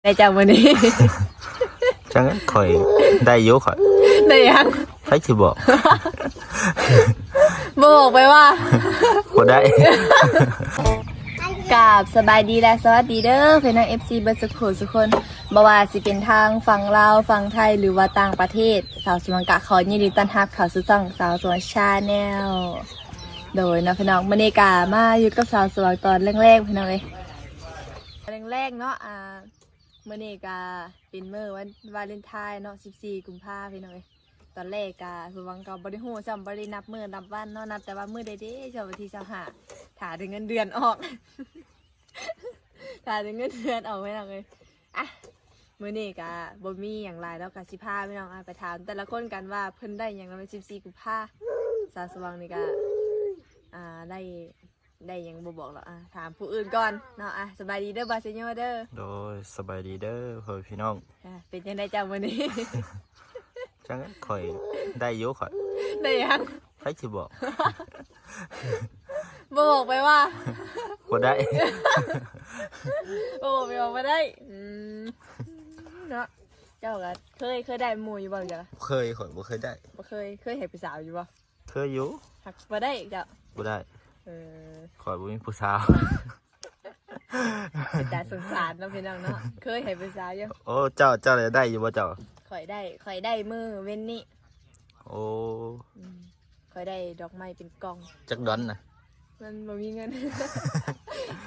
ໄດ້ເຈົ້າມື້ນີ້ ຈັ່ງນັ້ນຂ້ອຍໄດ້ຢູ່ຂ້ອຍ ໄດ້ຫຍັງ? ໃຜຊິບອກ? ບໍ່ບອກໄປວ່າ ບໍ່ໄດ້. ກາບສະບາຍດີ ແລະ ສະຫວັດດີເດີ ພີ່ນ້ອງ ເອັຟຊີ ເບິດສຸຂູສຸຄົນ ບໍ່ວ່າຊິເປັນທາງຝັ່ງລາວ ຝັ່ງໄທ ຫຼືວ່າຕ່າງປະເທດ ສາວສະຫວັງກະຂໍຍິນດີຕ້ອນຮັບເຂົ້າສູ່ຊ່ອງສາວສະຫວັງ Channel ໂດຍເນາະ ພີ່ນ້ອງ ມື້ນີ້ກະມາຢູ່ກັບສາວສະຫວັງຕອນແລງໆ ພີ່ນ້ອງເອີຍ ແລງໆ ເນາະ ອ່າ ມື້ນີ້ກະເປັນມື້ວັນວາເລັນທາຍເນາະ ສິບສີ່ ກຸມພາ ພີ່ນ້ອງເອີຍ ຕອນແລກກະສະຫວັງກໍບໍ່ໄດ້ຮູ້ຊ້ຳ ບໍ່ໄດ້ນັບມື້ນັບວັນເນາະ ນັບແຕ່ວ່າມື້ໃດເດ ຊ່ວງວັນທີ ຊາວຫ້າ ຖ້າແຕ່ເງິນເດືອນອອກ ຖ້າແຕ່ເງິນເດືອນອອກ ພີ່ນ້ອງເອີຍ ອ່ະ ມື້ນີ້ກະບໍ່ມີຫຍັງຫຼາຍເນາະ ກະຊິພາພີ່ນ້ອງ ອ່າ ໄປຖາມແຕ່ລະຄົນກັນວ່າເພິ່ນໄດ້ຫຍັງໃນວັນທີ ສິບສີ່ ກຸມພາ ສາວສະຫວັງນີ້ກະ ອ່າ ໄດ້ ໄດ້ຫຍັງບໍ່ບອກດອກ ອ່າ ຖາມຜູ້ອື່ນກ່ອນເນາະ ອ່າ ສະບາຍດີເດີ ບາເຊໂຍເດີ ໂດຍ ສະບາຍດີເດີ ພໍ່ແມ່ພີ່ນ້ອງ ອ່າ ເປັນຈັ່ງໃດເຈົ້າມື້ນີ້? ຈັ່ງນັ້ນຂ້ອຍໄດ້ຢູ່ຂ້ອຍ ໄດ້ຫຍັງ? ໃຜຊິບອກ? ບໍ່ບອກໄປວ່າ ບໍ່ໄດ້ ບໍ່ບອກໄປວ່າບໍ່ໄດ້ ອືມ ເນາະ ເຈົ້າກໍເຄີຍ ເຄີຍໄດ້ໝູ່ຢູ່ບໍ່? ເຄີຍ ຂ້ອຍບໍ່ເຄີຍໄດ້ ບໍ່ເຄີຍ ເຄີຍໃຫ້ຜູ້ສາວຢູ່ບໍ່? ເຄີຍຢູ່ ຫາກບໍ່ໄດ້ເຈົ້າ ບໍ່ໄດ້ ເອີ ຂ້ອຍບໍ່ມີຜູ້ສາວ ເປັນຕາສົງສານເນາະ ພີ່ນ້ອງເນາະ ເຄີຍໃຫ້ຜູ້ສາວຢູ່ ໂອ້ ເຈົ້າ ເຈົ້າໄດ້ຢູ່ບໍ່ເຈົ້າ? ຂ້ອຍໄດ້ ຂ້ອຍໄດ້ມື້ເວັນນີ້ ໂອ້ ອືມ ຂ້ອຍໄດ້ດອກໄມ້ເປັນກ່ອງ ຈັກດອນນະ? ມັນບໍ່ມີເງິນ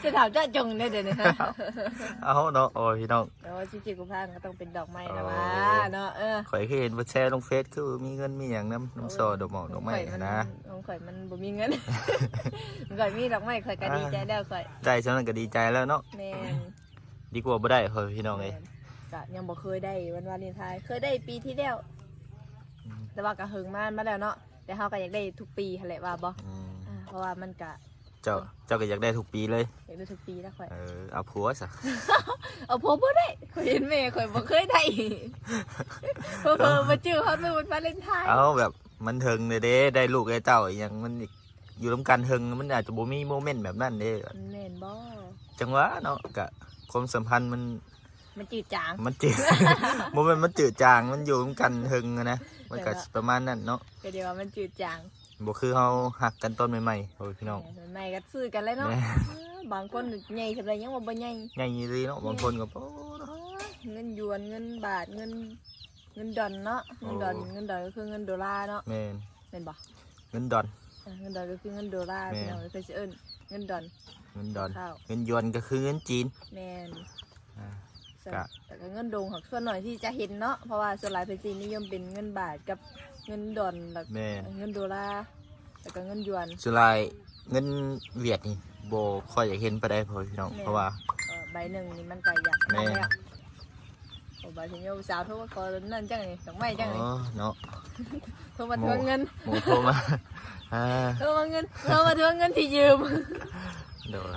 ຈະຖາມເຈາະຈົງໄດ້ເດນີ້ ເອົາເນາະ ໂອ້ຍ ພີ່ນ້ອງ ແຕ່ວ່າຊິບສີ່ ກຸມພາກໍຕ້ອງເປັນດອກໄມ້ລະວ່າເນາະ ເອີ ຂ້ອຍຄືເຫັນເພິ່ນແຊລົງເຟສ ຄືມີເງິນມີຫຍັງນຳ ນຳ ເອີ ຊ່ອດອກໝອກດອກໄມ້ຫັ້ນນະ ຂອງຂ້ອຍມັນ ຂອງຂ້ອຍມັນບໍ່ມີເງິນ ຂ້ອຍມີດອກໄມ້ຂ້ອຍກໍດີໃຈແລ້ວ ຂ້ອຍໄດ້ສ່ຳນັ້ນກໍດີໃຈແລ້ວເນາະ ແມ່ນ ດີກວ່າບໍ່ໄດ້ ພໍ່ແມ່ພີ່ນ້ອງເອີຍ ແມ່ນ ກະຍັງບໍ່ເຄີຍໄດ້ວັນວາເລັນທາຍ ເຄີຍໄດ້ປີທີ່ແລ້ວ ອືມ ແຕ່ວ່າກໍເຫິງມາ ມາແລ້ວເນາະ ແຕ່ເຮົາກໍຢາກໄດ້ທຸກປີຫັ້ນແຫຼະວ່າບໍ່? ອືມ ອ່າ ເພາະວ່າມັນກະ ເຈົ້າ ເຈົ້າກໍຢາກໄດ້ທຸກປີເລີຍ? ຢາກໄດ້ທຸກປີແລ້ວຂ້ອຍ ເອີ ເອົາຜົວຊະ ເອົາຜົວບໍ່ໄດ້ ຂ້ອຍເຫັນແມ່ຂ້ອຍບໍ່ເຄີຍໄດ້ ເຜີໆມາຈື່ຮອດມື້ວັນວາເລັນທາຍ ເອົາແບບມັນເຖິງແລ້ວເດ້ ໄດ້ລູກໄດ້ເຕົ້າອີ່ຫຍັງ ມັນອີກ ຢູ່ນຳກັນເຖິງ ມັນອາດຈະບໍ່ມີໂມເມັນແບບນັ້ນເດ້ ແມ່ນບໍ່? ຈັ່ງຫວະເນາະ ກະຄວາມສຳພັນມັນ ມັນຈືດຈາງ ມັນຈືດ ບໍ່ແມ່ນມັນຈືດຈາງ ມັນຢູ່ນຳກັນເຖິງຫັ້ນນະ ມັນກະປະມານນັ້ນເນາະ ກໍເດວ່າມັນຈືດຈາງ ບໍ່ຄືເຮົາຮັກກັນຕອນໃໝ່ໆ ພໍ່ແມ່ພີ່ນ້ອງ ໃໝ່ໆກໍຊື້ກັນແລ້ວເນາະ ບາງຄົນໃຫຍ່ສ່ຳໃດຍັງວ່າບໍ່ໃຫຍ່ ໃຫຍ່ອີ່ຫຼີເນາະ ບາງຄົນກໍ ໂອ້ ເງິນຢວນ ເງິນບາດ ເງິນ ເງິນດອນເນາະ ເງິນດອນ ເງິນດອນກໍຄືເງິນໂດລາເນາະ ແມ່ນ ແມ່ນບໍ່? ເງິນດອນ ເອີ ເງິນດອນກໍຄືເງິນໂດລາ ແມ່ນ ພີ່ນ້ອງເອີຍ ເພິ່ນຊິເອີ້ນເງິນດອນ ເງິນດອນ ເງິນຢວນກໍຄືເງິນຈີນ ແມ່ນ ອ່າ ກະ ແລ້ວກໍເງິນດົງ ສ່ວນໜ້ອຍທີ່ຈະເຫັນເນາະ ເພາະວ່າສ່ວນຫຼາຍເພິ່ນຊິນິຍົມເປັນເງິນບາດກັບເງິນດອນ ແລ້ວ ແມ່ນ ເງິນໂດລາ ແລ້ວກໍເງິນຢວນ ສ່ວນຫຼາຍເງິນຫວຽດນີ້ບໍ່ຄ່ອຍຢາກເຫັນປານໃດ ພໍ່ແມ່ພີ່ນ້ອງ ແມ່ນ ເພາະວ່າ ເອີ ໃບໜຶ່ງນີ້ມັນກໍຢາກ ແມ່ນ ນັ້ນແລ້ວ ໂອ້ ບາດທີນີ້ຜູ້ສາວໂທມາຂໍນັ້ນຈັ່ງນີ້ ດອກໄມ້ຈັ່ງນີ້ ອໍ ເນາະ ໂທມາທວງເງິນ ໝູ່ໂທມາ ອ່າ ໂທມາເງິນ ໂທມາທວງເງິນທີ່ຢືມ ໂດຍ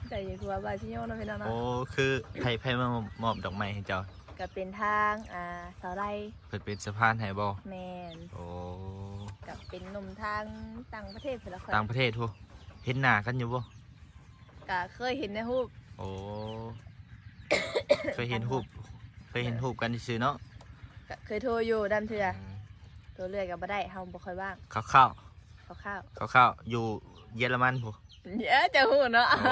ໃຈຢູ່ ຄືວ່າບາດທີນີ້ເນາະ ພີ່ນ້ອງເນາະ ໂອ້ ຄືໃຜ ໃຜມາມອບດອກໄມ້ໃຫ້ເຈົ້າ? ກໍເປັນທາງ ອ່າ ສາວໄລ ເພິ່ນເປັນສະພານໃຫ້ບໍ່? ແມ່ນ ໂອ້ ກໍເປັນໜຸ່ມທາງຕ່າງປະເທດພຸ້ນລະ ຂ້ອຍ ຕ່າງປະເທດພຸ້ນ ເຫັນໜ້າກັນຢູ່ບໍ່? ກະເຄີຍເຫັນໃນຮູບ ໂອ້ ເຄີຍເຫັນຮູບ ເຄີຍເຫັນຮູບກັນຊື່ໆເນາະ ກະເຄີຍໂທຢູ່ດ່ຳເທື່ອ ອືມ ໂທເລື້ອຍກໍບໍ່ໄດ້ ເຮົາບໍ່ຄ່ອຍວ່າງ ຄ່າວໆ ຄ່າວໆ ຄ່າວໆ ຢູ່ເຢຍລະມັນພຸ້ນ ເອີ ເຈົ້າຮູ້ເນາະ ໂອ້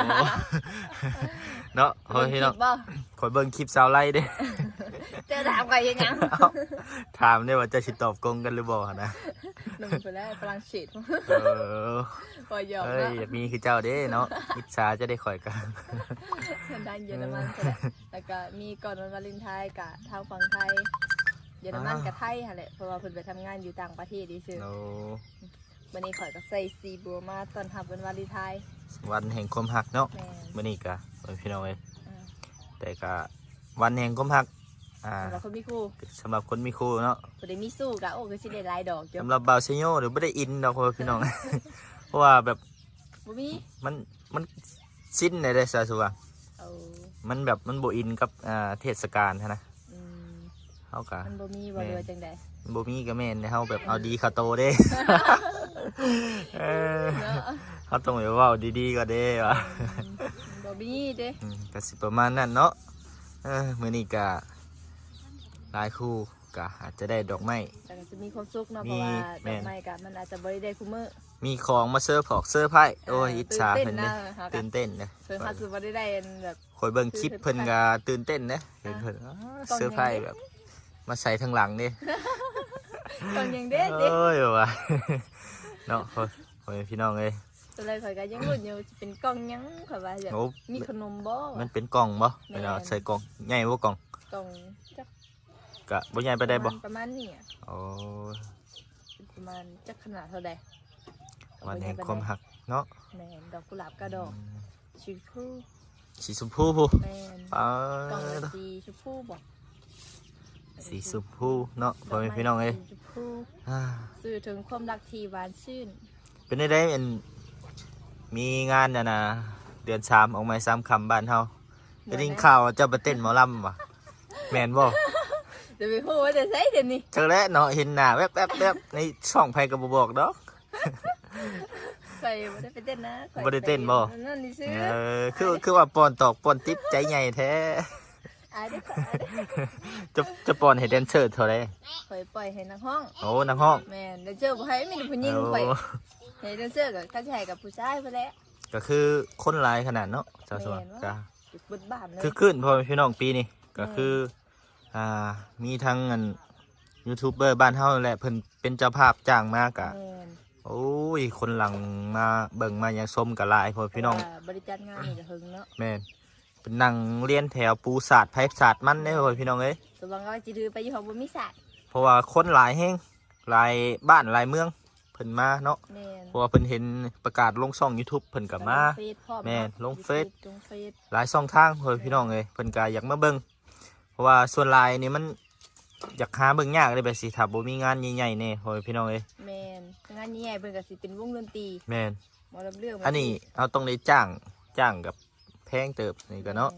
ເນາະ ເບິ່ງຄລິບບໍ່? ຂ້ອຍເບິ່ງຄລິບສາວໄລເດ້ ເຈົ້າຖາມຂ້ອຍເຮັດຫຍັງ? ເອົ້າ ຖາມເດ້ວ່າເຈົ້າຊິຕອບກົງກັນຫຼືບໍ່ຫັ້ນນະ ໜຸ່ມໄປແລ້ວຝຣັ່ງເສດ ເອີ ບໍ່ຢອກເນາະ ເອີຍ ຢາກມີຄືເຈົ້າເດ້ເນາະ ອິດສາເຈົ້າເດ້ ຂ້ອຍກໍ ທາງເຢຍລະມັນພຸ້ນແຫຼະ ແລ້ວກໍມີກ່ອນວັນວາເລັນທາຍກະທາງຝັ່ງໄທ ເຢຍລະມັນ ອ່າ ກະໄທຫັ້ນແຫຼະ ເພາະວ່າເພິ່ນໄປທຳງານຢູ່ຕ່າງປະເທດຊື່ໆ ໂອ້ ມື້ນີ້ຂ້ອຍກໍໃສ່ສີບົວມາຕ້ອນຮັບວັນວາເລັນທາຍ ວັນແຫ່ງຄວາມຮັກເນາະ ແມ່ນ ມື້ນີ້ກະ ເອີ ພີ່ນ້ອງເອີຍ ອ່າ ແຕ່ກະວັນແຫ່ງຄວາມຮັກ ອ່າ ສຳລັບຄົນມີຄູ່ ສຳລັບຄົນມີຄູ່ເນາະ ຜູ້ໃດມີຊູ້ກໍ ໂອ້ ຄືຊິໄດ້ຫຼາຍດອກຢູ່ ສຳລັບບ່າວໄຊໂຍນີ້ບໍ່ໄດ້ອິນດອກ ພໍ່ແມ່ພີ່ນ້ອງ ເພາະວ່າແບບ ບໍ່ມີ ມັນ ມັນຊິນແລ້ວເດ້ ສາວສະຫວ່າງ ເອີ ມັນແບບມັນບໍ່ອິນກັບ ອ່າ ເທດສະການຫັ້ນນະ ອືມ ເຮົາກະ ມັນບໍ່ມີບໍ່ ແມ່ນ ຫຼືວ່າຈັ່ງໃດ? ມັນບໍ່ມີກໍແມ່ນ ເຮົາແບບ ເອີ ເອົາດີເຂົ້າໂຕເດ້ ເອີ ເນາະ ເຮົາຕ້ອງໄປເວົ້າດີໆກ່ອນເດ້ວ່າ ອືມ ບໍ່ມີເດ້ ອືມ ກໍຊິປະມານນັ້ນເນາະ ເອີ ມື້ນີ້ກະຫຼາຍຄູ່ກະອາດຈະໄດ້ດອກໄມ້ ແຕ່ກໍຈະມີຄວາມສຸກເນາະ ມີ ເພາະວ່າ ແມ່ນ ດອກໄມ້ກະມັນອາດຈະບໍ່ໄດ້ໄດ້ຄູ່ມື້ ມີຂອງມາເຊີພອກເຊີໄພ ໂອ້ຍ ເອີ ອິດສາເພິ່ນເດ້ ຕື່ນເຕັ້ນນະ ຕື່ນເຕັ້ນເດ້ ເພິ່ນ ເຮົາຊິບໍ່ໄດ້ໄດ້ອັນແບບ ຂ້ອຍເບິ່ງຄລິບເພິ່ນກໍຕື່ນເຕັ້ນເດ້ ເຫັນເພິ່ນ ອ່າ ອ່າ ເຊີໄພແບບມາໃສ່ທາງຫຼັງເດ້ ກ່ອງຫຍັງເດ້ ໂອ້ຍ ວ່າເນາະ ພໍ່ແມ່ພີ່ນ້ອງເອີຍ ຕອນແລກຂ້ອຍກໍຍັງລຸ້ນຢູ່ ຊິເປັນກ່ອງຫຍັງ ຂ້ອຍວ່າແບບ ໂອ້ ມີຂະໜົມບໍ່ ມັນເປັນກ່ອງບໍ່ ແມ່ນ ເປັນເອົາໃສ່ກ່ອງ ໃຫຍ່ບໍ່ກ່ອງ ກ່ອງຈັກ ກະບໍ່ໃຫຍ່ປານໃດບໍ່ ປະມານ ປະມານນີ້ອະ ໂອ້ ປະມານຈັກຂະໜາດເທົ່າໃດ ວັນແຫ່ງຄວາມຮັກເນາະ ແມ່ນ ດອກກຸຫຼາບເກົ້າດອກ ອືມ ສີຊົມພູ ສີຊົມພູພຸ້ນ ແມ່ນ ປາດ ກ່ອງລະສີຊົມພູບໍ່ ສີຊົມພູເນາະ ພໍ່ແມ່ພີ່ນ້ອງເອີຍ ດອກໄມ້ສີຊົມພູ ອ່າ ສື່ເຖິງຄວາມຮັກທີ່ຫວານຊື່ນ ເປັນແນວໃດ ອັນ ມີງານ ອັນນ່າ ເດືອນສາມອອກໃໝ່ສາມຄຳບ້ານເຮົາ ບໍ່ ໄດ້ຍິນຂ່າວວ່າເຈົ້າໄປເຕັ້ນໝໍລຳຫວາ ແມ່ນບໍ່ ຈະໄປຮູ້ວ່າແຕ່ໃສດຽວນີ້ ຈັກແຫຼະເນາະ ເຫັນໜ້າແວບໆໆ ໃນຊ່ອງໃຜກໍບໍ່ບອກດອກ ຂ້ອຍບໍ່ໄດ້ໄປເຕັ້ນນະ ຂ້ອຍ ບໍ່ໄດ້ເຕັ້ນບໍ່ ອັນນັ້ນຊື່ ເອີ ຄື ຄືວ່າປ້ອນຕອກປ້ອນຕິບໃຈໃຫຍ່ແທ້ ອາຍເດ້ ອາຍເດ້ ຈະ ຈະປ້ອນໃຫ້ແດນເຊີເທົ່າໃດ ຂ້ອຍປ່ອຍໃຫ້ນັກຮ້ອງ ໂອ້ ນັກຮ້ອງ ແມ່ນ ແດນເຊີບໍ່ໃຫ້ ມີແຕ່ຜູ້ຍິງ ໂອ້ ຂ້ອຍ ໃຫ້ແດນເຊີກໍ ຄັນຊິໃຫ້ກັບຜູ້ຊາຍພຸ້ນແຫຼະ ກໍຄືຄົນຫຼາຍຂະໜາດເນາະ ຊາວສວນ ແມ່ນ ກະ ເບິດບ້ານເລີຍ ຄຶກຄື້ນ ພໍ່ແມ່ພີ່ນ້ອງ ປີນີ້ ກໍຄື ແມ່ນ ອ່າ ມີທັງ ອັນ ຢູທູບເບີບ້ານເຮົາແຫຼະ ເພິ່ນເປັນເຈົ້າພາບຈ້າງມາກະ ແມ່ນ ໂອ້ຍ ຄົນຫຼັ່ງມາເບິ່ງມາຫຍັງຊົມກໍຫຼາຍ ພໍ່ແມ່ພີ່ນ້ອງ ເພາະວ່າບໍ່ໄດ້ຈັດງານນີ້ກໍເຖິງເນາະ ແມ່ນ ເປັນນັ່ງລຽນແຖວປູສາດໃຜສາດມັນເດ້ ພໍ່ແມ່ພີ່ນ້ອງເອີຍ ສະຫວັງວ່າຊິຖືໄປຢູ່ ເຮົາບໍ່ມີສາດ ເພາະວ່າຄົນຫຼາຍແຮງ ຫຼາຍບ້ານຫຼາຍເມືອງ ເພິ່ນມາເນາະ ແມ່ນ ເພາະວ່າເພິ່ນເຫັນປະກາດລົງຊ່ອງຢູທູບ ເພິ່ນກໍມາ ກໍລົງເຟສພ້ອມເນາະ ແມ່ນ ລົງເຟສ ຢູທູບ ລົງເຟສ ຫຼາຍຊ່ອງທາງ ພໍ່ແມ່ພີ່ນ້ອງເອີຍ ເພິ່ນກໍຢາກມາເບິ່ງ ເພາະວ່າສ່ວນຫຼາຍນີ້ມັນຢາກຫາເບິ່ງຍາກເດ້ ແບບຊິ ຖ້າບໍ່ມີງານໃຫຍ່ໆແດ່ ພໍ່ແມ່ພີ່ນ້ອງເອີຍ ແມ່ນ ງານໃຫຍ່ໆເພິ່ນກໍຊິເປັນວົງດົນຕີ ແມ່ນ ໝໍລຳເລື່ອງ ອັນນີ້ເຮົາຕ້ອງໄດ້ຈ້າງ ຈ້າງກັບແພງເຕີບນີ້ກໍເນາະ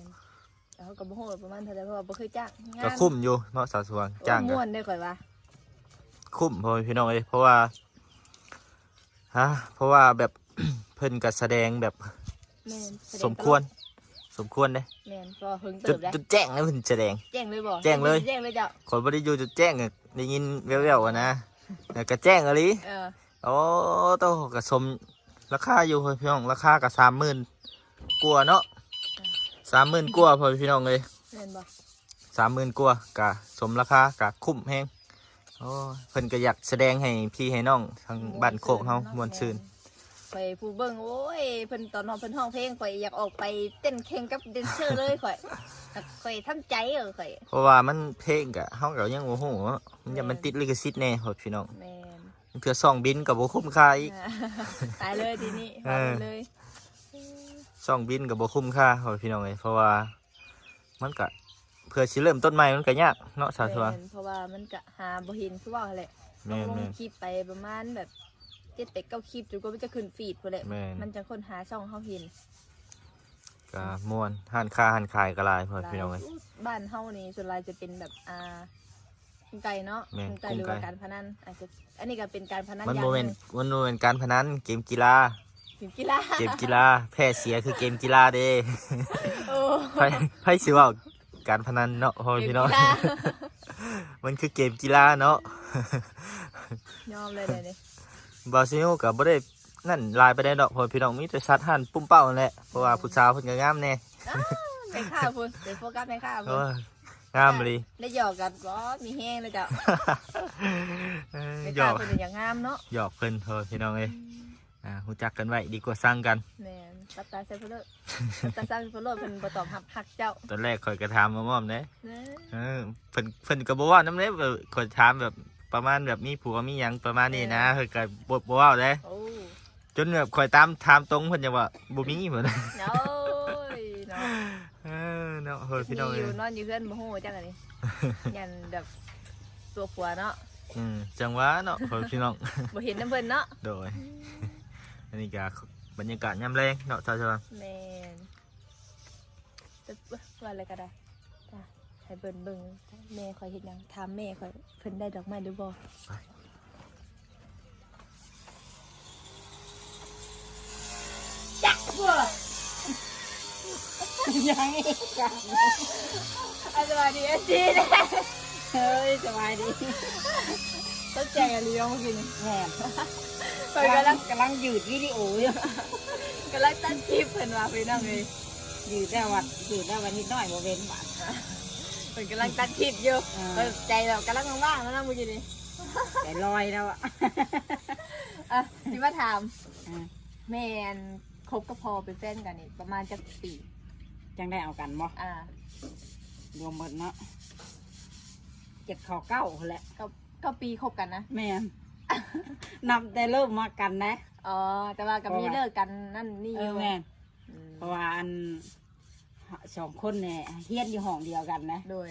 ແມ່ນ ເຮົາກໍບໍ່ຮູ້ວ່າປະມານເທົ່າໃດ ເພາະວ່າບໍ່ເຄີຍຈ້າງ ກໍຄຸ້ມຢູ່ເນາະ ສາວສະຫວ່າງ ໂອ້ຍ ຈ້າງກໍມ່ວນເດ້ ຂ້ອຍວ່າ ຄຸ້ມ ພໍ່ແມ່ພີ່ນ້ອງເອີຍ ເພາະວ່າ ຮະ ເພາະວ່າແບບ ເພິ່ນກໍສະແດງແບບ ແມ່ນ ສະແດງ ສົມຄວນ ຕະຫຼອດ ສົມຄວນເດ້ ແມ່ນ ເພາະວ່າເພິ່ນເຕີບແລ້ວ ຈົນແຈ້ງແລ້ວ ເພິ່ນສະແດງ ແຈ້ງເລີຍບໍ່ ແຈ້ງເລີຍ ແຈ້ງເລີຍເຈົ້າ ຂ້ອຍບໍ່ໄດ້ຢູ່ຈົນແຈ້ງ ໄດ້ຍິນແວ່ວໆ ຫັ້ນນະ ແລ້ວກໍແຈ້ງອີ່ຫຼີ ເອີ ໂອ້ ໂຕ ກໍສົມ ລາຄາຢູ່ ພີ່ນ້ອງ ລາຄາກໍສາມໝື່ນກວ່າເນາະ ອ່າ ສາມໝື່ນກວ່າ ພໍ່ແມ່ພີ່ນ້ອງເອີຍ ແມ່ນບໍ່ ສາມໝື່ນກວ່າ ກະສົມລາຄາ ກະຄຸ້ມແຮງ ໂອ້ຍ ເພິ່ນກໍຢາກສະແດງໃຫ້ພີ່ໃຫ້ນ້ອງທາງບ້ານໂຄກເຮົາມ່ວນຊື່ນ ແມ່ນ ຂ້ອຍຜູ້ເບິ່ງ ໂອ້ຍ ເພິ່ນຕອນຮ້ອງ ເພິ່ນຮ້ອງເພງ ຂ້ອຍຢາກອອກໄປເຕັ້ນແຂ່ງກັບແດນເຊີເລີຍ ຂ້ອຍ ຂ້ອຍທຳໃຈເອີ ຂ້ອຍ ເພາະວ່າມັນເພງກະ ເຮົາກໍຍັງບໍ່ຮູ້ເນາະ ມັນ ແມ່ນ ຢ້ານມັນຕິດລິຂະສິດແດ່ ພໍ່ແມ່ພີ່ນ້ອງ ແມ່ນ ເທື່ອຊ່ອງບິນກໍບໍ່ຄຸ້ມຄ່າອີກ ຕາຍເລີຍທີນີ້ ເອີ ວ່າໄປເລີຍ ຊ່ອງບິນກໍບໍ່ຄຸ້ມຄ່າ ພໍ່ແມ່ພີ່ນ້ອງເອີຍ ເພາະວ່າມັນກະ ເພື່ອຊິເລີ່ມຕົ້ນໃໝ່ມັນກະຍາກເນາະ ສາວສະຫວ່າງ ແມ່ນ ເພາະວ່າມັນກະຫາບໍ່ເຫັນ ຄືເວົ້າຫັ້ນແຫຼະ ແມ່ນໆ ຕ້ອງລົງຄລິບໄປປະມານແບບເຈັດແປດເກົ້າຄລິບ ຈົນກວ່າມັນຈະຂຶ້ນຟີດພຸ້ນແຫຼະ ແມ່ນ ມັນຈັ່ງຄົ້ນຫາຊ່ອງເຮົາເຫັນ ກະມ່ວນ ຮ້ານຄ້າຮ້ານຂາຍກໍຫຼາຍ ພໍ່ແມ່ພີ່ນ້ອງເອີຍ ບ້ານເຮົານີ້ສ່ວນຫຼາຍຈະເປັນແບບ ອ່າ ກຸ້ງໄກ່ເນາະ ແມ່ນ ກຸ້ງໄກ່ ກຸ້ງໄກ່ ຫຼືວ່າການພະນັນ ອາດຈະ ອັນນີ້ກໍເປັນການພະນັນ ມັນບໍ່ແມ່ນ ຢ່າງໜຶ່ງ ມັນບໍ່ແມ່ນການພະນັນ ເກມກິລາ ເກມກິລາ ເກມກິລາ ແພ້ເສຍຄືເກມກິລາເດ້ ໂອ້ ໃຜ ໃຜຊິເວົ້າການພະນັນເນາະ ພໍ່ແມ່ພີ່ນ້ອງ ເກມກິລາ ມັນຄືເກມກິລາເນາະ ຍອມເລີຍເດນີ້ ບ່າວຊິໂຍກໍບໍ່ໄດ້ ນັ້ນຫຼາຍປານໃດດອກ ພໍ່ແມ່ພີ່ນ້ອງ ມີແຕ່ຊັດຮ້ານປຸ້ມເປົ້ານັ້ນແຫຼະ ເພາະວ່າ ອືມ ຜູ້ສາວເພິ່ນກໍງາມແດ່ ອ້າວ ແມ່ຄ້າພຸ້ນ ໄປໂຟກັສແມ່ຄ້າພຸ້ນ ໂອ້ຍ ງາມອີ່ຫຼີ ໄດ້ຫຍອກກັນບໍ່ ມີແຮງເນາະເຈົ້າ ເອີ ແມ່ຄ້າເພິ່ນກໍຢາກງາມເນາະ ຫຍອກເພິ່ນ ໂອ້ ພີ່ນ້ອງເອີຍ ອືມ ອ່າ ຮູ້ຈັກກັນໄວ້ດີກວ່າຊັງກັນ ແມ່ນ ຕັດຕາໃສ່ເພິ່ນໂລດ ຕັດຕາໃສ່ເພິ່ນໂລດ ເພິ່ນບໍ່ຕອບຮັບຮັກເຈົ້າ ຕອນແລກຂ້ອຍກໍຖາມອ້ອມໆເດ້ ເອີ ເອີ ເພິ່ນ ເພິ່ນກໍບໍ່ເວົ້ານຳເດ້ ຂ້ອຍຖາມແບບປະມານແບບມີຜົວມີຫຍັງປະມານນີ້ນະ ເອີ ເພິ່ນກໍບໍ່ ບໍ່ເວົ້າເດ້ ໂອ້ ຈົນແບບຂ້ອຍຕາມຖາມຕົງເພິ່ນຍັງວ່າບໍ່ມີເພິ່ນ ໂອ້ຍເນາະ ເອີ ເນາະ ເອີ ພີ່ນ້ອງເອີຍ ນອນຢູ່ເຮືອນບໍ່ຮູ້ຈັກອັນນີ້ ຢ້ານແບບຕົວະຜົວເນາະ ອືມ ຈັ່ງວ່າເນາະ ພໍ່ແມ່ພີ່ນ້ອງ ບໍ່ເຫັນນຳເພິ່ນເນາະ ໂດຍ ອັນນີ້ກໍບັນຍາກາດຍາມແລງເນາະ ຊາວສະຫວ່າງ ແມ່ນ ແຕ່ວ່າແລ້ວກໍໄດ້ ໃຫ້ເພິ່ນເບິ່ງແມ່ຂ້ອຍເຮັດຫຍັງ ຖາມແມ່ຂ້ອຍ ເພິ່ນໄດ້ດອກໄມ້ຫຼືບໍ່ ຈັກບໍ່ ຍັງອີກ ອ່ະ ສະບາຍດີ ເອັຟຊີ ເອີຍ ສະບາຍດີ. ຕົກໃຈອີ່ຫຼີເມື່ອກີ້ນີ້. ແມ່ນ ເພິ່ນກຳລັງ ກຳລັງຢືດວິດີໂອຢູ່ ກຳລັງຕັດຄລິບເພິ່ນວ່າ ພີ່ນ້ອງເອີຍ. ຢືດແລ້ວວ່າ ຢືດແລ້ວວ່ານິດໜ້ອຍບໍ່ເວັ້ນບາດ. ເພິ່ນກຳລັງຕັດຄລິບຢູ່. ເອີ ເພິ່ນໃຈແບບກຳລັງວ່າງໆ ແລ້ວນະເມື່ອກີ້ນີ້ ໃຈລອຍແລ້ວອະ. ອ່ະ ຊິມາຖາມ ອືມ ແມ່ນ ຄົບກັບພໍ່ເປັນແຟນກັນນີ້ປະມານຈັກປີ? ຈັ່ງໄດ້ເອົາກັນບໍ່? ອ່າ ລວມເບິດເນາະ ເຈັດເຂົ້າເກົ້າພຸ້ນແຫຼະ. ເກົ້າ ເກົ້າປີຄົບກັນນະ? ແມ່ນ ນັບແຕ່ເລີ່ມມັກກັນນະ. ອໍ ແຕ່ວ່າກໍມີ ເລີກກັນນັ້ນນີ້ຢູ່. ເອີ ແມ່ນ. ອືມ ເພາະວ່າອັນ ສອງຄົນນີ້ຮຽນຢູ່ຫ້ອງດຽວກັນນະ. ໂດຍ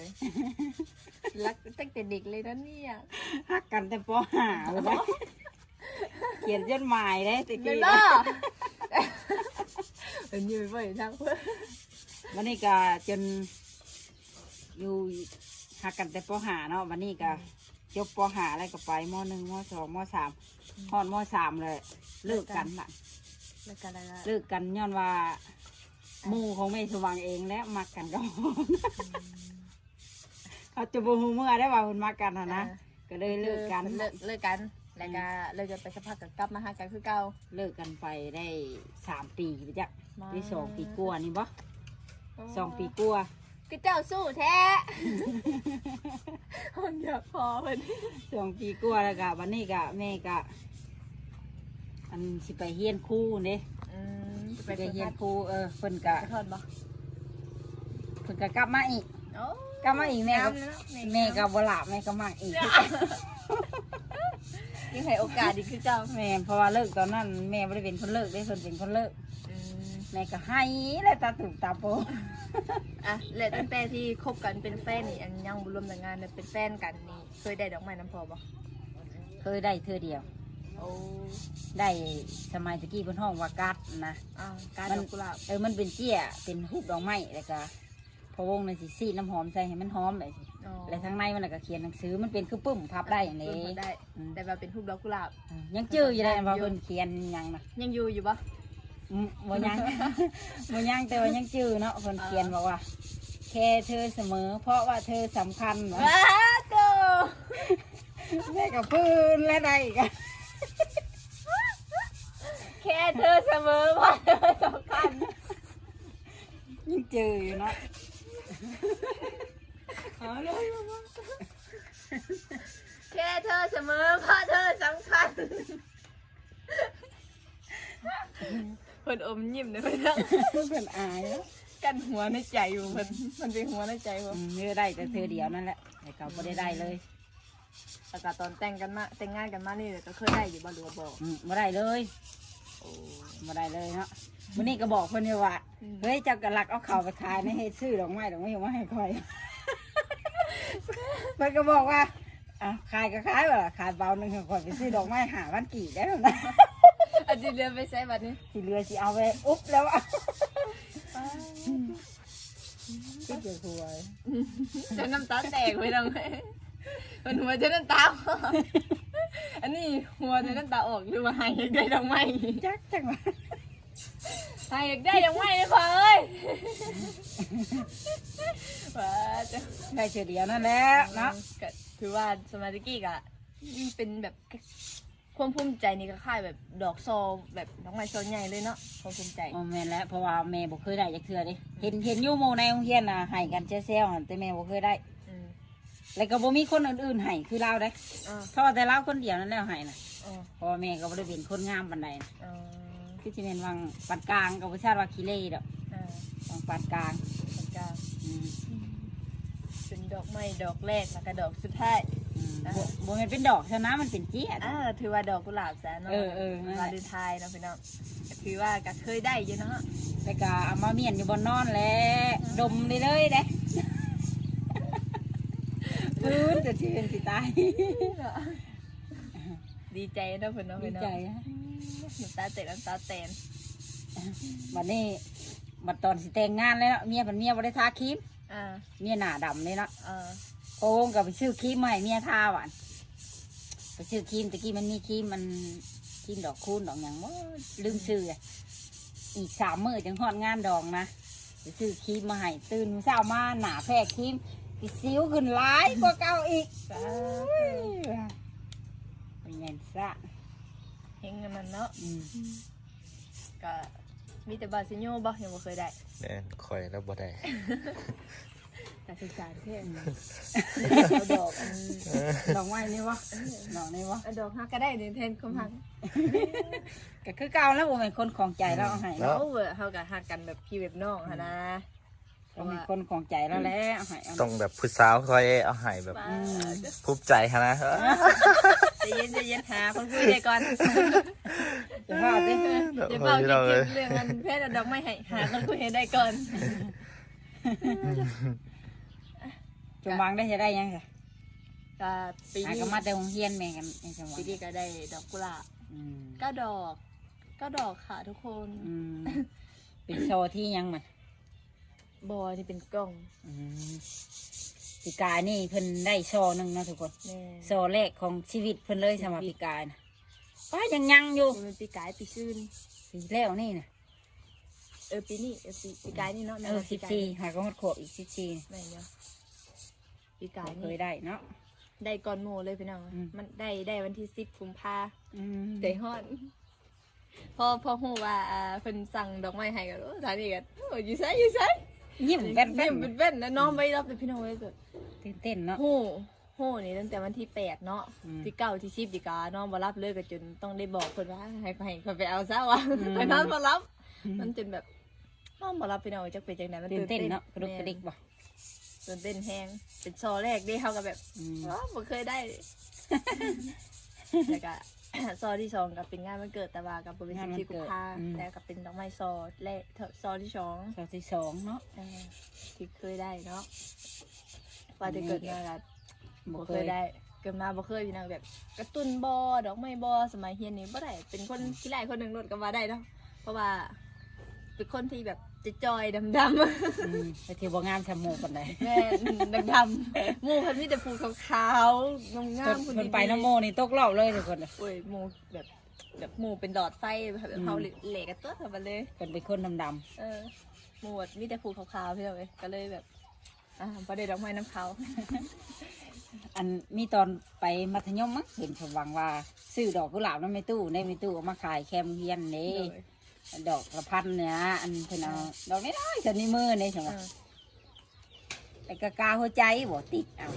ຮັກຕັ້ງແຕ່ເດັກເລີຍນະເນຍ. ຮັກກັນແຕ່ ປໍຫ້າ ພຸ້ນນະ ຂຽນຈົດໝາຍເດ້ແຕ່ກີ້. ເປັນຢູ່ບໍ່ທັງ ບັດນີ້ກໍຈົນຢູ່ ຮັກກັນແຕ່ ປໍຫ້າ ເນາະ. ບັດນີ້ກໍ ອືມ ຈົບ ປໍຫ້າ ແລ້ວກໍໄປ ມໍໜຶ່ງ ມໍສອງ ມໍສາມ ອືມ ຮອດ ມໍສາມ ແລ້ວເລີກກັນບາດ. ເລີກກັນແລ້ວ ເລີກກັນຍ້ອນວ່າ ອ່າ ໝູ່ຂອງແມ່ສົມຫວັງເອງແຫຼະ ມັກກັນກໍ ອືມ ເຂົາຈະບໍ່ຮູ້ເມື່ອໄດ໋ວ່າເພິ່ນມັກກັນຫັ້ນນະ. ອ່າ ກໍເລີຍເລີກກັນ ເລີກ ເລີກກັນ ແລ້ວກໍ ອືມ ເລີກກັນໄປສັກພັກກໍກັບມາຫາກັນຄືເກົ່າ. ເລີກກັນໄປໄດ້ສາມປີໄປຈັກ ມາ ໄດ້ສອງປີກວ່ານີ້ບໍ? ໂອ້ ສອງປີກວ່າ. ຄືເຈົ້າສູ້ແທ້ ຮອນຢາກພໍເພິ່ນ ສອງປີກວ່າແລ້ວກະ ບັດນີ້ກະແມ່ກະ ອັນ ຊິໄປຮຽນຄູເດ້. ອືມ ຊິໄປຮຽນຄູ. ເອີ ເພິ່ນກະ ສະທ້ອນບໍ່? ເພິ່ນກະກັບມາອີກ. ໂອ້ ກັບມາອີກ ແມ່ກໍ ງາມເນາະ ແມ່ ແມ່ກໍບໍ່ຫຼາບ ແມ່ກໍມັກອີກ. ຍັງໃຫ້ໂອກາດອີກຄືເກົ່າ. ແມ່ນ ເພາະວ່າເລີກຕອນນັ້ນ ແມ່ບໍ່ໄດ້ເປັນຄົນເລີກເດ້ ເພິ່ນເປັນຄົນເລີກ. ອືມ ແມ່ກໍໄຫ້ແຫຼະ ຕາຕຸບຕາໂປ. ອ່ະ ແລະ ຕັ້ງແຕ່ທີ່ຄົບກັນເປັນແຟນນີ້ ອັນ ຍັງບໍ່ລວມແຕ່ງງານ ແລະ ເປັນແຟນກັນນີ້ ເຄີຍໄດ້ດອກໄມ້ນຳພໍ່ບໍ່? ເຄີຍໄດ້ເທື່ອດຽວ. ໂອ້ ໄດ້ສະໄໝຕະກີ້ເພິ່ນຮ້ອງວ່າກັດນະ. ອ່າ ກາດ ມັນ ດອກກຸຫຼາບ. ເອີ ມັນເປັນເຈ້ຍ ເປັນຮູບດອກໄມ້ ແລ້ວກໍພໍ່ວົງນັ້ນຊິສີດນ້ຳຫອມໃສ່ໃຫ້ມັນຫອມແບບນີ້. ອໍ ແລ້ວທາງໃນມັນນະກໍຂຽນໜັງສື ມັນເປັນຄືປຶ້ມພັບໄດ້ຫັ້ນເດ້. ອືມ ປຶ້ມພັບໄດ້ ອືມ ແຕ່ວ່າເປັນຮູບດອກກຸຫຼາບ. ອືມ ຍັງຈື່ຢູ່ເດ້ວ່າເພິ່ນຂຽນຫຍັງນະ. ຍັງຢູ່ຢູ່ບໍ່? ອືມ ບໍ່ຍັງ ບໍ່ຍັງ ແຕ່ວ່າຍັງຈື່ເນາະ ເພິ່ນຂຽນ ອ່າ ບອກວ່າ ແຄເທີສະເໝີ ເພາະວ່າເທີສຳຄັນ ວ່າ. ອ້າໂຕ ແມ່ກໍຟື້ນແລ້ວໄດ້ອີກ ແຄເທີສະເໝີ ເພາະເທີສຳຄັນ. ຍັງຈື່ຢູ່ເນາະ ເອົາເລີຍ ແຄເທີສະເໝີ ເພາະເທີສຳຄັນ. ເພິ່ນອົມຍິ້ມເດ້ ເພິ່ນ ເພິ່ນອາຍເນາະ ກັ້ນຫົວໃນໃຈຢູ່. ເພິ່ນ ເພິ່ນໄປຫົວໃນໃຈບໍ່? ອືມ ເອີ ໄດ້ແຕ່ເທື່ອດຽວນັ້ນແຫຼະ ແລ້ວກໍບໍ່ໄດ້ໄດ້ເລີຍ. ແລ້ວກໍຕອນແຕ່ງກັນມາ ແຕ່ງງານກັນມານີ້ ກໍເຄີຍໄດ້ຢູ່ບໍ່ ຫຼືວ່າບໍ່? ອືມ ບໍ່ໄດ້ເລີຍ. ໂອ້ ບໍ່ໄດ້ເລີຍເນາະ. ມື້ນີ້ກໍບອກເພິ່ນຢູ່ວ່າ ອືມ ເຮີ້ຍ ເຈົ້າກໍລັກເອົາເຂົ້າໄປຂາຍໃນເຮັດ ຊື້ດອກໄມ້ ດອກໄມ້ມາໃຫ້ຂ້ອຍ. ເພິ່ນກໍບອກວ່າ ອ່ະ ຂາຍກໍຂາຍວ່າ ຂາຍເບົາໜຶ່ງ ຂ້ອຍໄປຊື້ດອກໄມ້ຫ້າພັນກີບໄດ້ແລ້ວນະ. ອັນທີ່ເຫຼືອໄປໃສບັດນີ້? ທີ່ເຫຼືອຊິເອົາໄປອຸບແລ້ວ. ຄິດຢາກຫົວ ຈົນນ້ຳຕາແຕກໄປນຳ ເພິ່ນຫົວຈົນນ້ຳຕາອອກ. ອັນນີ້ຫົວຈົນນ້ຳຕາອອກ ຫຼືວ່າໄຫ້ຢາກໄດ້ດອກໄມ້? ຈັກ ຈັກວ່າ ໃຫ້ຢາກໄດ້ດອກໄມ້ເດ້ພໍ່ເອີຍ. ວ່າ ໄດ້ເທື່ອດຽວນັ້ນແຫຼະເນາະ. ເອີ ກໍຖືວ່າສະໄໝຕະກີ້ກໍ ອືມ ເປັນແບບ ຄວາມພູມໃຈນີ້ຄ້າຍໆແບບດອກຊໍ ແບບດອກໄມ້ຊໍໃຫຍ່ເລີຍເນາະ ຄວາມພູມໃຈ. ອໍ ແມ່ນແຫຼະ ເພາະວ່າແມ່ບໍ່ເຄີຍໄດ້ຈັກເທື່ອເດ້. ອືມ ເຫັນ ເຫັນຢູ່ໝູ່ໃນໂຮງຮຽນນະ ໃຫ້ກັນແຊວໆຫັ້ນ ແຕ່ແມ່ບໍ່ເຄີຍໄດ້. ອືມ ແລ້ວກໍບໍ່ມີຄົນອື່ນໆໃຫ້ຄືລາວເດ້. ເອີ ເພາະວ່າແຕ່ລາວຄົນດຽວນັ້ນແຫຼະໃຫ້ນະ. ເອີ ເພາະວ່າແມ່ກໍບໍ່ໄດ້ເປັນຄົນງາມປານໃດ. ເອີ ຄືຊິແມ່ນຫວ່າງປານກາງ ກໍບໍ່ຊາດວ່າຂີ້ເລດອກ. ເອີ ຫວ່າງປານກາງ ປານກາງ. ອືມ ເປັນດອກໄມ້ດອກແລກ ແລ້ວກໍດອກສຸດທ້າຍ. ອືມ ອ່າ ບໍ່ ບໍ່ແມ່ນເປັນດອກຊະນະ ມັນເປັນເຈ້ຍ. ເອີ ຖືວ່າດອກກຸຫຼາບຊະເນາະ. ເອີ ເອີ ວັນວາເລນທາຍເນາະພີ່ນ້ອງ ກໍຖືວ່າກໍເຄີຍໄດ້ຢູ່ເນາະ. ແລ້ວກໍເອົາມາມ້ຽນຢູ່ບ່ອນນອນແຫຼະ ອ່າ ດົມເລື້ອຍໆເດ້. ຟື້ນຈົນຊິເປັນຊິຕາຍ. ດີໃຈເນາະເພິ່ນເນາະ ດີໃຈ. ພີ່ນ້ອງ ອືມ ນ້ຳຕາແຕກ ນ້ຳຕາແຕນ. ບັດນີ້ ບັດຕອນຊິແຕ່ງງານແລ້ວເນາະ ເມຍ ບັດເມຍບໍ່ໄດ້ທາຄຣີມ. ອ່າ ເມຍໜ້າດຳເດ້ເນາະ. ເອີ ໂອ້ ກໍໄປຊື້ຄຣີມມາໃຫ້ເມຍທາຫວານ ໄປຊື້ຄຣີມ ແຕ່ກີ້ມັນມີຄຣີມ ມັນ ຄຣີມດອກຄູນດອກຫຍັງ ໂອ້ຍ ລືມຊື່. ອືມ ອີກສາມມື້ຈຶ່ງຮອດງານດອງນະ. ຊື້ຄຣີມມາໃຫ້ ຕື່ນເຊົ້າມາໜ້າແພ້ຄຣີມ ຊິສິວຂຶ້ນຫຼາຍກວ່າເກົ່າອີກ. ສາທຸ ໂອ້ຍ ເປັນຫຍັງຊະ ເຮັງອັນນັ້ນເນາະ. ອືມ ກໍມີແຕ່ບາຊິໂຍບໍ່ ຍັງບໍ່ເຄີຍໄດ້. ແມ່ນ ຂ້ອຍແລ້ວບໍ່ໄດ້. ໜ້າສົງສານແທ້. ອືມ ເອົາດອກອັນ ດອກໄມ້ນີ້ບໍ່ ດອກນີ້ບໍ່ ເອົາດອກຮັກກໍໄດ້ນີ້ແທນຄວາມຮັກ. ອືມ ກໍຄືເກົ່າແລ້ວ ບໍ່ແມ່ນຄົນຂອງໃຈລາວເອົາໃຫ້ເນາະ. ເນາະ ເຮົາກໍຮັກກັນແບບພີ່ແບບນ້ອງຫັ້ນນະ. ອືມ ຕ້ອງມີຄົນຂອງໃຈລາວແຫຼະເອົາໃຫ້. ອືມ ຕ້ອງແບບຜູ້ສາວຊ່ອຍເອົາໃຫ້ແບບ ອືມ ພູມໃຈຫັ້ນນະ. ໃຈເຢັນ ໃຈເຢັນ ຫາຄົນຄຸຍໄດ້ກ່ອນ. ຢ່າເວົ້າຕິ ຢ່າເວົ້າ ຄິດເຖິງເລື່ອງອັນແພນເອົາດອກໄມ້ໃຫ້ ຫາຄົນຄຸຍໃຫ້ໄດ້ກ່ອນ. ສົມຫວັງໄດ້ ຈະໄດ້ຫຍັງຊະ? ກະປີນີ້ ຫາກໍມາແຕ່ໂຮງຮຽນແມ່ນກັນ ໃຫ້ສົມຫວັງ. ປີນີ້ກໍໄດ້ດອກກຸຫຼາບ ອືມ ເກົ້າດອກ ເກົ້າດອກຄ່ະທຸກຄົນ. ອືມ ເປັນຊໍທີ່ຫຍັງມັນ? ບໍ່ ອັນນີ້ເປັນກ່ອງ. ອືມ ປີກາຍນີ້ເພິ່ນໄດ້ຊໍໜຶ່ງເນາະທຸກຄົນ. ແມ່ນ ຊໍແລກຂອງຊີວິດເພິ່ນເລີຍ ສຳລັບປີກາຍນະ. ປ້າ ຍັງ ຍັງຢູ່ ບໍ່ແມ່ນປີກາຍ ປີຊືນ ປີແລ້ວນີ້ນະ. ເອີ ປີນີ້ ເອີ ປີ ປີກາຍນີ້ເນາະ. ເອີ ສິບສີ່ ຫາກໍຮອດຂວບອີກ ສິບສີ່. ແມ່ນຢູ່ ປີກາຍນີ້ບໍ່ເຄີຍໄດ້ເນາະ ໄດ້ກ່ອນໝູ່ເລີຍພີ່ນ້ອງ. ອືມ ມັນໄດ້ ໄດ້ວັນທີສິບກຸມພາ. ອືມ ໃຈຮ້ອນ ພໍ ພໍຮູ້ວ່າ ອ່າ ເພິ່ນສັ່ງດອກໄມ້ໃຫ້ກໍ ໂອ້ ທາງນີ້ກໍ ໂອ້ ຢູ່ໃສ ຢູ່ໃສ ຍິ້ມແປ້ນໆ ຍິ້ມແປ້ນໆ ນອນບໍ່ໄດ້ຫຼັບເລີຍພີ່ນ້ອງເອີຍ. ແບບຕື່ນເຕັ້ນເນາະ ຮູ້ ຮູ້ນີ້ຕັ້ງແຕ່ວັນທີແປດເນາະ. ອືມ ທີເກົ້າ ທີສິບ ນີ້ກໍນອນບໍ່ຫຼັບເລີຍ ກໍຈົນຕ້ອງໄດ້ບອກເພິ່ນວ່າ ໃຫ້ ໃຫ້ຂ້ອຍໄປເອົາຊະວ່າ. ອືມ ຂ້ອຍນອນບໍ່ຫຼັບ. ອືມ ມັນຈົນແບບນອນບໍ່ຫຼັບພີ່ນ້ອງເອີຍ ຈັກເປັນຈັ່ງໃດ ມັນຕື່ນເຕັ້ນເນາະ. ກະດຸກກະດິກບໍ່ ຕື່ນເຕັ້ນແຮງ ເປັນຊໍແລກເດ້ ເຮົາກໍແບບ ອືມ ອໍ ບໍ່ເຄີຍໄດ້. ແລ້ວກໍ ຊໍທີສອງກໍເປັນງານວັນເກີດ ແຕ່ວ່າກໍບໍ່ແມ່ນສິບສີ່ກຸມພາ. ອືມ ແລ້ວກໍເປັນດອກໄມ້ຊໍແລກ ຊໍທີສອງ ຊໍທີສອງເນາະ. ເອີ ທີ່ເຄີຍໄດ້ເນາະ ວ່າແຕ່ເກີດມາກໍ ບໍ່ເຄີຍ ບໍ່ເຄີຍໄດ້ ເກີດມາບໍ່ເຄີຍພີ່ນ້ອງ. ແບບກາຕູນບໍ່ ດອກໄມ້ບໍ່ ສະໄໝຮຽນນີ້ບໍ່ໄດ້ ເປັນຄົນ ອືມ ຂີ້ລ້າຍຄົນໜຶ່ງໂລດກໍວ່າໄດ້ເນາະ ເພາະວ່າເປັນຄົນທີ່ແບບຈອຍໆ ດຳໆ. ອືມ ແຕ່ທີ່ບໍ່ງາມສ່ຳໝູ່ປານໃດ. ແມ່ນ ດຳໆ ໝູ່ເພິ່ນມີແຕ່ຜູ້ຂາວໆ ງາມໆ ເພິ່ນ ເພິ່ນໄປນຳໝູ່ນີ້ຕົກລອບເລີຍທຸກຄົນ. ໂອ້ຍ ໝູ່ແບບ ແບບໝູ່ເປັນຫຼອດໄຟ ແບບ ອືມ ເຮົາແຫຼກະຕົວເຂົ້າໄປເລີຍ ເພິ່ນເປັນຄົນດຳໆ. ເອີ ໝູ່ແບບມີແຕ່ຜູ້ຂາວໆ ພີ່ນ້ອງເອີຍ ກໍເລີຍແບບ ອ່າ ບໍ່ໄດ້ດອກໄມ້ນຳເຂົາ. ອັນ ມີຕອນໄປມັດທະຍົມມັ້ງ ເຫັນສົມຫວັງວ່າຊື້ດອກກຸຫຼາບນຳແມ່ຕູ້ເດ້ ແມ່ຕູ້ເອົາມາຂາຍແຄມໂຮງຮຽນເດ້. ໂດຍ ດອກລະພັນນີ້ນະ ອັນເພິ່ນເອົາ ອ່າ ດອກນ້ອຍໆ ສ່ຳນິ້ວມືເດ້ ເອີ ແລ້ວກໍກາຫົວໃຈບໍ່ ຕິດເອົາ.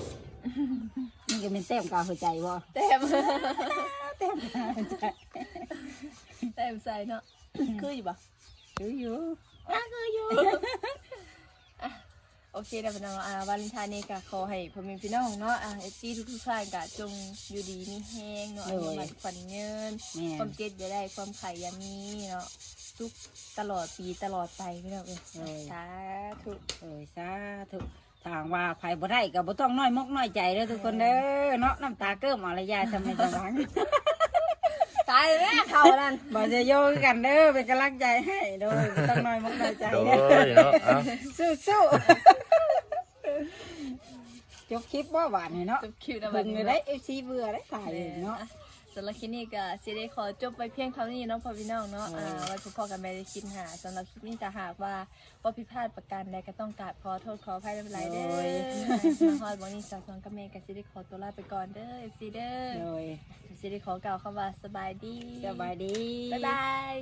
ນີ້ກໍແມ່ນແຕ້ມກາຫົວໃຈບໍ່? ແຕ້ມ ແຕ້ມກາຫົວໃຈ ແຕ້ມໃສ່ເນາະ. ຄືຢູ່ບໍ່? ຄືຢູ່ ອ່າ ຄືຢູ່. ອ່ະ ໂອເຄເນາະພີ່ນ້ອງ ອ່າ ວາເລັນທາຍນີ້ກໍຂໍໃຫ້ພໍ່ແມ່ພີ່ນ້ອງເນາະ ອ່າ ເອັຟຊີ ທຸກໆທ່ານກໍຈົ່ງຢູ່ດີມີແຮງເນາະ ໂດຍ ອາຍຸໝັ້ນຂວັນຍືນ ແມ່ນ ຄວາມເຈັບຢ່າໄດ້ ຄວາມໄຂ້ຢ່າມີເນາະ ສຸກຕະຫຼອດປີຕະຫຼອດໄປພີ່ນ້ອງເອີຍ. ໂດຍ ສາທຸ ໂດຍ ສາທຸ. ຖ້າຫາກວ່າໃຜບໍ່ໄດ້ກໍບໍ່ຕ້ອງນ້ອຍມົກນ້ອຍໃຈເດີທຸກຄົນເດີ ເອີ ເນາະ ນ້ຳຕາເກີ້ມເອົາລະຢ່າ ສ່ຳໃດສ່ຳຫວັງ. ຕາຍແລ້ວເຂົານັ້ນ ບໍ່ຈະໂຍຄືກັນເດີ ເປັນກຳລັງໃຈໃຫ້ ໂດຍ ບໍ່ຕ້ອງນ້ອຍມົກນ້ອຍໃຈ ໂດຍ ເນາະ ເອົາ ສູ້ໆ. ຈົບຄລິບບໍ່ບາດນີ້ເນາະ? ຈົບຄລິບແລ້ວບາດນີ້ເນາະ ເບິ່ງໄດ້ ເອັຟຊີ ເບື່ອໄດ້ຖ່າຍເນາະ. ສຳລັບຄລິບນີ້ກໍຊິໄດ້ຂໍຈົບໄວ້ພຽງເທົ່ານີ້ເນາະ ພໍ່ພີ່ນ້ອງເນາະ. ໂດຍ ອ່າ ໄວ້ພົບພໍ້ກັນໃໝ່ໃນຄລິບໜ້າ. ສຳລັບຄລິບນີ້ຖ້າຫາກວ່າ ບໍ່ຜິດພາດປະການໃດກໍຕ້ອງກາບຂໍໂທດຂໍອະໄພຫຼາຍໆເດີ. ໂດຍ ມາຮອດບ່ອນນີ້ ສາວສອງກັບແມ່ກໍຊິໄດ້ຂໍຕົວລາໄປກ່ອນເດີ ເອັຟຊີ ເດີ. ໂດຍ ຊິໄດ້ຂໍກ່າວຄຳວ່າສະບາຍດີ ສະບາຍດີ ບາຍບາຍ.